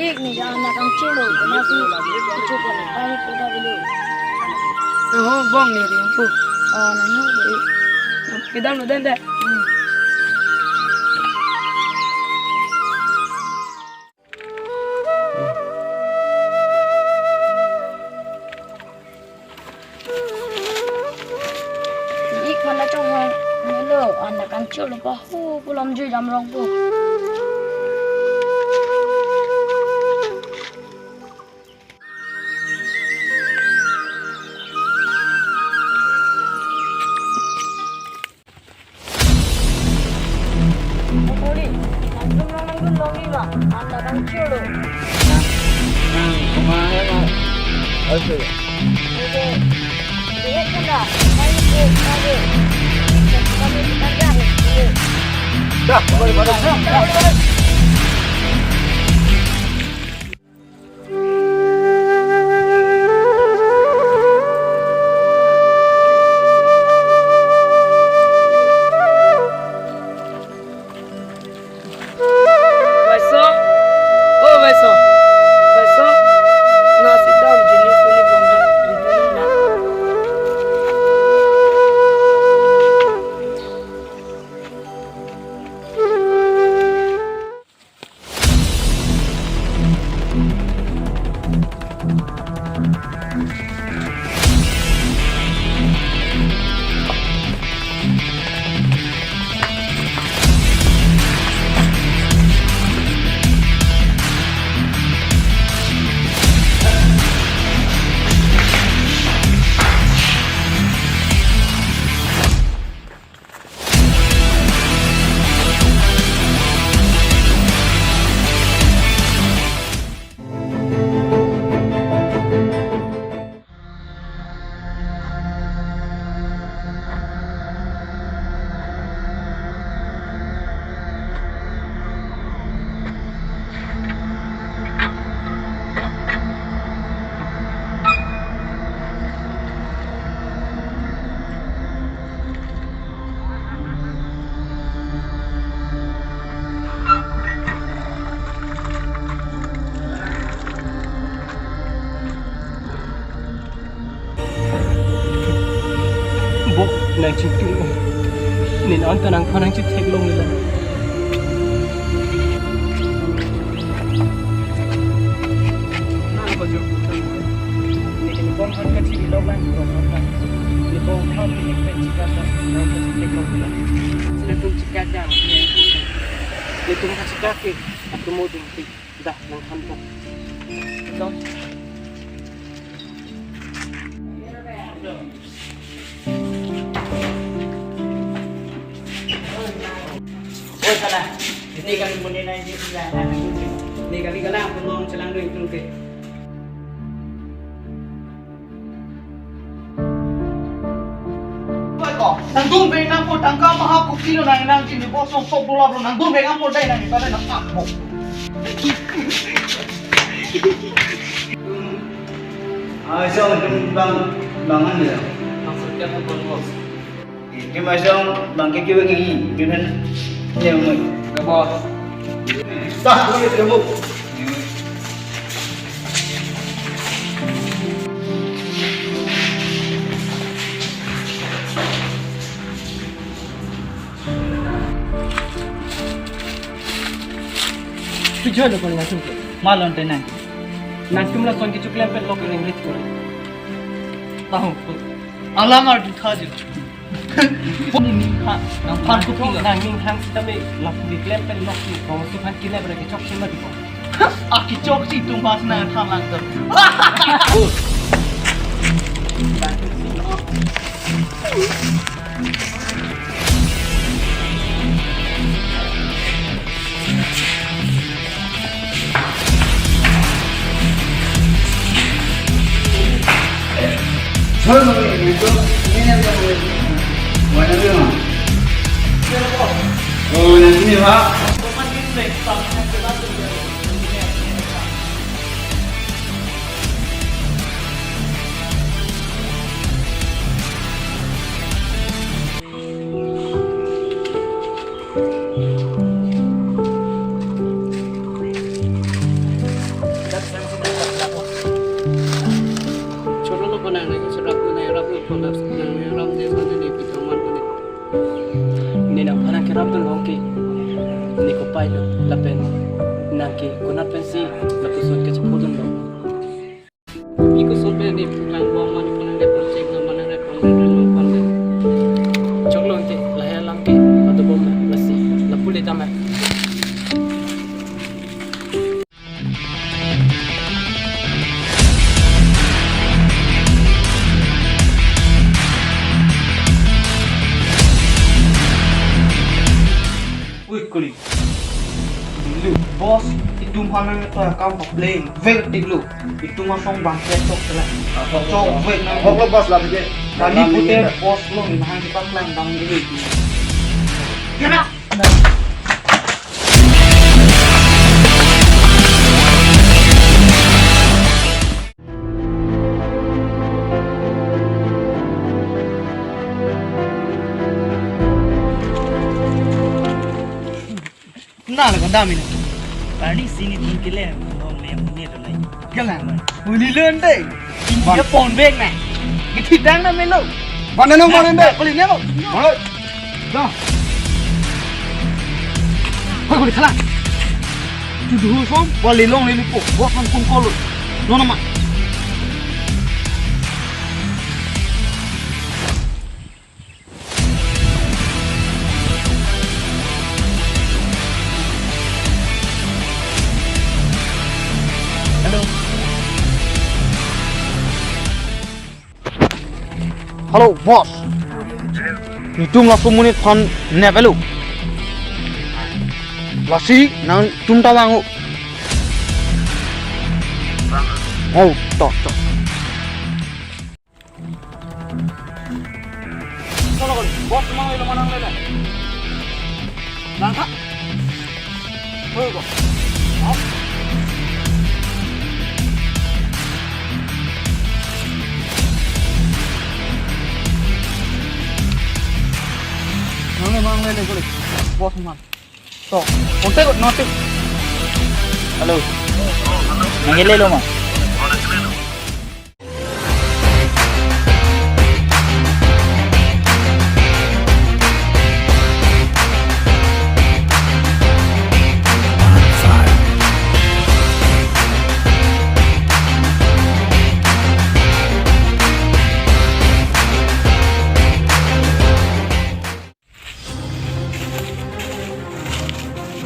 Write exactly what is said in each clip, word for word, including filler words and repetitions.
Ik ni jan na kangchirlo, na si kecho ko na pani ko da bilo. Oh, bong ni ri po. Oh, na hang ko ik. Kedam lo den de. Hmm. Ik mana chong hong. Hello, anda kangchirlo pa. Hu, pulam jui jam rong po. Poli, nangtum nang nangtum long lima, anda kangchirlo. Nang, nang, kumahai ma. Oke. Oke. Lihat kan dah, main ke, main ke. Kami, kami, kita dah, ya. Dah, balik, balik. Dah, balik, balik. Vaiso, oh Vaiso, Vaiso, na si dam jini suni bongda, jini na. Bo, nang chingkung. Nin anta nangphan nangchitheklong nila. Nang ko jo. Ni kini bong han ka chiri lok lang ko. Ni bong han ni pen chika ta nangphan chitheklong nila. Sila tum chika jam. Ni tum ka chika ke. Atum mo tum ke. Dah, nangphan po. Ito. Oi, sala. Ini kami punya nai di sila. Ini kami kala pun mau celang dulu itu ke. Nangdun vek nangpo tangka maha kopi lo nang nang jini bosong sok dollar lo nangdun vek nangpo dai nang ita dai nang akbo. Ai sa dun bang bangan ya. Maksudnya apa bos? Kim asong bangke kiwa ngi, kim hen, ya mo. Ke bos. Tah, dulu ya mo. Tujuan apa ngasih ke? Malon tenang. Nangtum lason kecho klempet lok ring rit ko. Tahu. Alam arju thaji. Nangphan kopi lo. Nang ning hang sitame lapu di klempet lok ni. Kong su phan kine pada kechok sima di kong. Ah, kechok si tum pas nang than lang ter. Oh, nanti ni, Pak. Choro lo konang nang, choro lo konang, rap lo konang, nang ne ram de sa ne ne pitang man ko ne. Ne nangphan nangkerapdun long ke, ne kopai lo, lapen nang ke konat pensi lapuson kachepudun lo. Iko sope ni pulang bom mani pulang de project na mana de project na mana de. Choklo ante lahai alam ke ado bom na lasi lapu le tama. Ui, kuli. Dilu, boss, itum hanang to kam pa plain. Vek dilu. Itum asong bang ke chok sela. Chok vek nang. Hok lo boss la bije. Kali pute boss lo ni hang kita plan dang dilu. Kena. Na la kadam ini. Tadi sini tum kele, ngom le yang punya tu lai. Kele. Uli lende. Ini dia pon bek na. Kita dang na melo. Mana nong mana bek? Kali ni lo. Mana? Dah. Hai kuli khala. Tuduh som, wali long lili po. Buat kan pun kolot. Nona ma. Hello. Hello, boss. Netum laso amonit aphan nepelo. Lasi nangtum ta vang o. Oh, to, to. Cholo kali, boss mang lelo manang lele. Nang tha. Hoi ko. Up. Mang le mang lele kali. Boss mang. To, kontak ko notif. Hello. Nang lelo ma?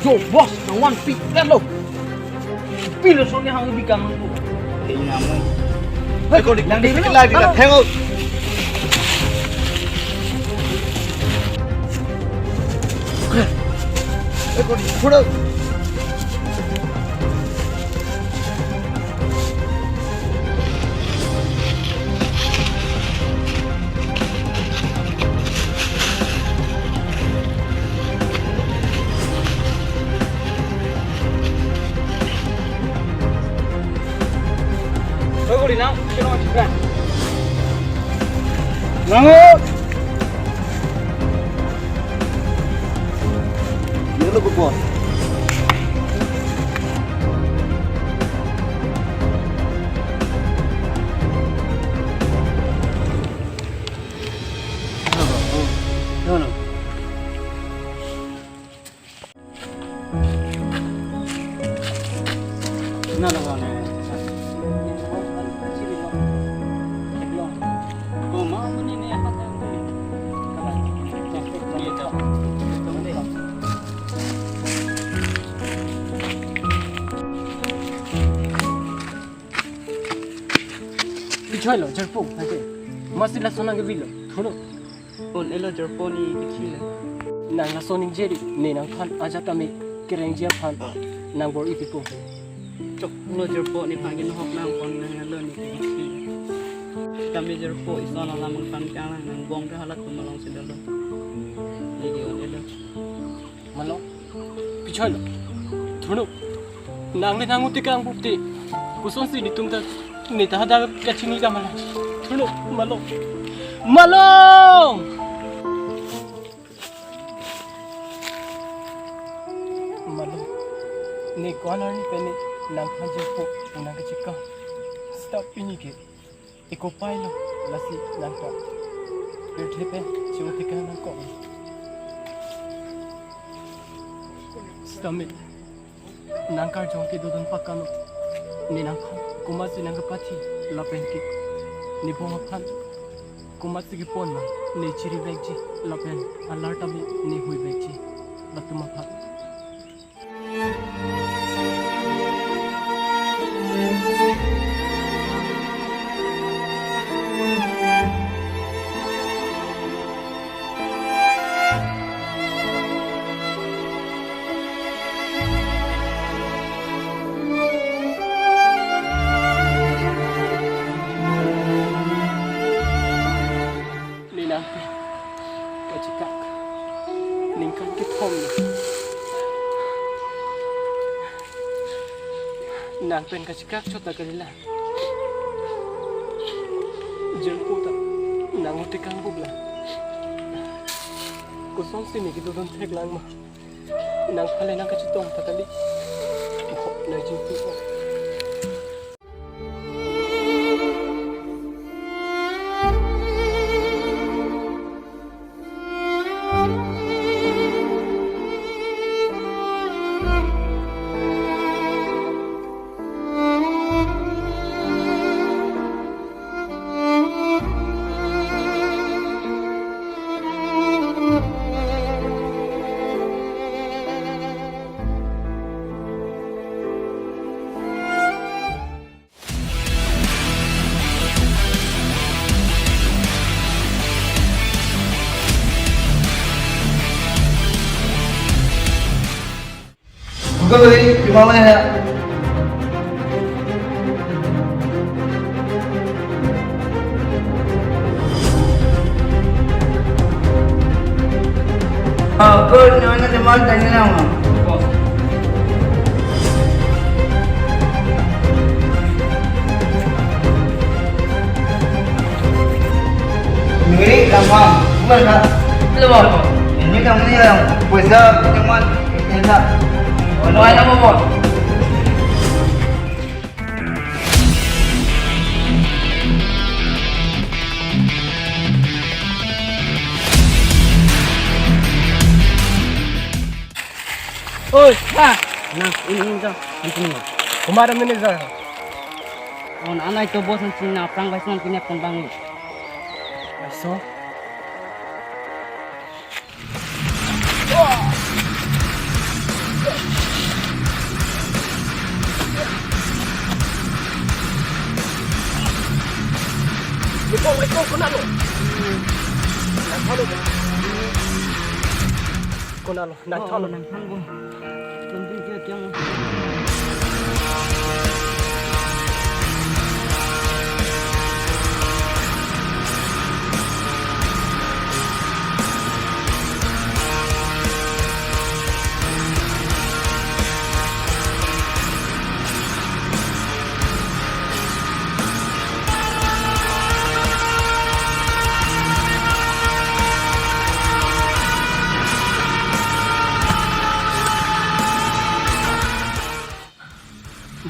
Jo, boss, nang one pi, let's go. Pi lo soni hang bikam nang ko. Hei, namu. Hei, ko di, lang di, di, lang di, lang di, theng o. Hei, ko di, pura. Rogori nang, kino chipra. Nango. Yelo ko boss. No, no. Kichoi lo, jarpo, ate. Masi lason nangkevilo, thulo. Un-elo jarpo ne kithi le. Nang lason ningje ri, ne nangphan ajat tame kerengji aphan nang bor-i pipo. Choklo jarpo, nephan kenohok nangpon nanglo ne kithi. Kami jirpo ison alam angkang kang nang bong ke halat tum along si dolo. Lagi on elo. Malong. Pichoi lo. Thurno. Nang le nang uti kang bukti. Kosonsi netum ta ne ta hadak kachini ka mala. Thurno. Malong. Malong. Malong. Ne ko-an arni pen ne nangphan jirpo nang kachikang. Seta pini ke eko pai lo, lasi nang ta pirthe pen chingthek nangkok. Stamit, nang karjong kedodun pakam, ne nangphan komatsi nang kepathi lapen ke ne bong aphan komatsi kepon ma ne chiri vekji lapen alar tame ne hui vekji latum aphan. Ne nang pen kachikak ningkan kethom lo. Nang pen kachikak chot ta kalila. Jirpo ta nang uti kang buk la. Kosonsi ne kedodun thek lang ma. Nangphan le nang kachetong ta kali. Ho, nang jingpi ko. Google, तुम्हाला ह्या Good, no, no, the one that you know. Nuri, come on. Come on, come. Hello, Marco. Ini kamu ni orang. Puasa, come on. Ini tak. Ano, ano mo, boss? Oi, ha. Nang, ini, ini, jam. Ini, ini. Kumara manager. On anai to boss nang chini na prang bai sang kini pon bang. Aiso. Eko, eko, konatlo? Nang thalo. Konatlo, nang thalo. Nang thalo. Tum tum tum tum.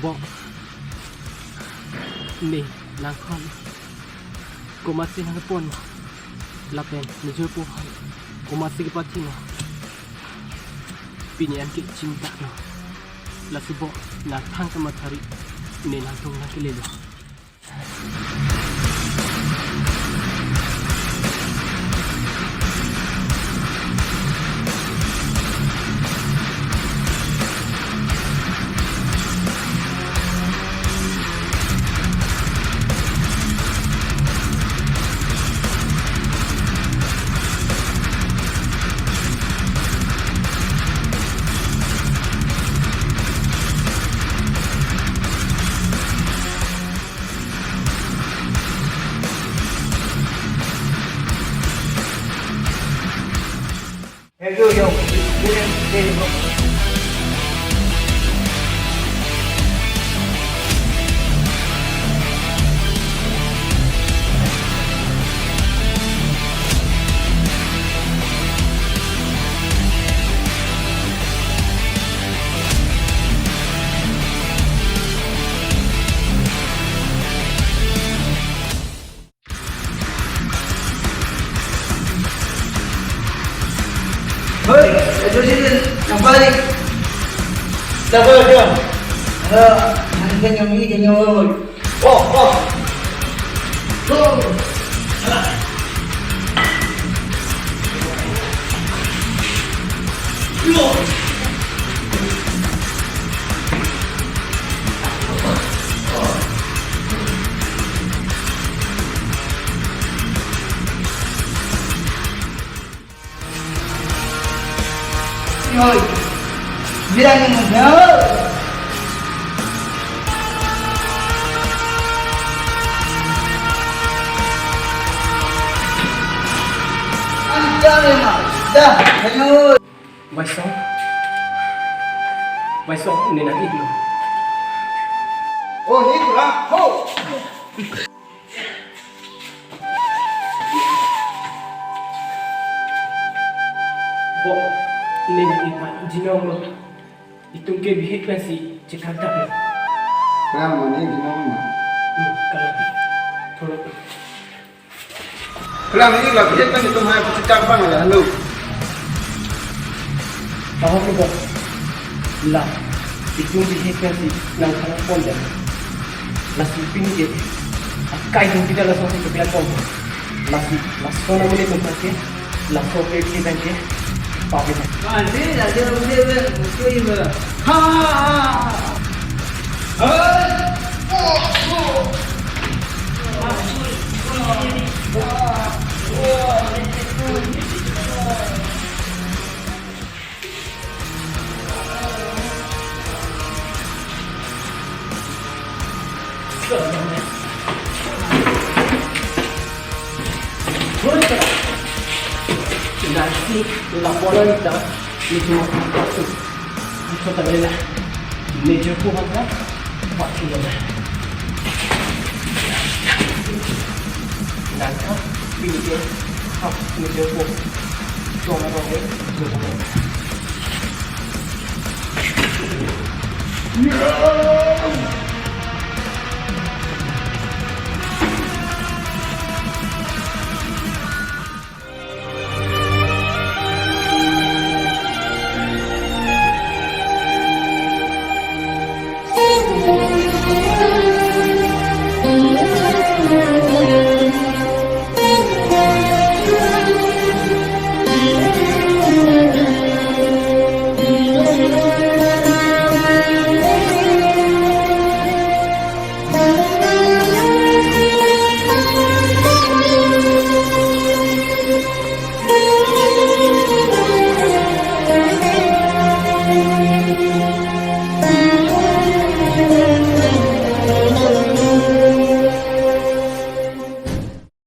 Bo, ne nangphan komatsi nangpon ma, lapen ne jirpo aphan komatsi kepathi ma, pini an ke chingtak lo. Lasi bo, nang thang kamathari, ne nangtum nangkelelo. Thank you, yo. Thank you. Hoi, ajo sini, yang balik. Sabar, John. Ada, ada yang ini, yang ini. Oh, oh. Go. Go. Oi, bilang yang benar. Dah, ayo. Baisong. Baisong, ne nang-iklo. Oh, iklo, ho. Bo, ne nang-iklo, jinong lo. Itum ke bihek pensi chekangtap lo. Kalang mane jinong ma. Hmm, kalang. Thuruk. Kalang, ne la bihek pen itum hai pusi chak bang la lo. Tahu ke bo? La, itum bihek pensi nangkhalang pon dam. Lasi pini ke akai dun kita langsung ke biar pon. Lasi, laso na mene tum ke, laso ke ke dan ke, papi. Ah, dia dah dia dia dia, dia dia. Ha, ha, ha. Nanti laporan kita itu masuk. Itu tak boleh lah. Major ku mata, pak kilo lah. Nangkap, pilih dia. Hap, major ku. Tuan apa dia?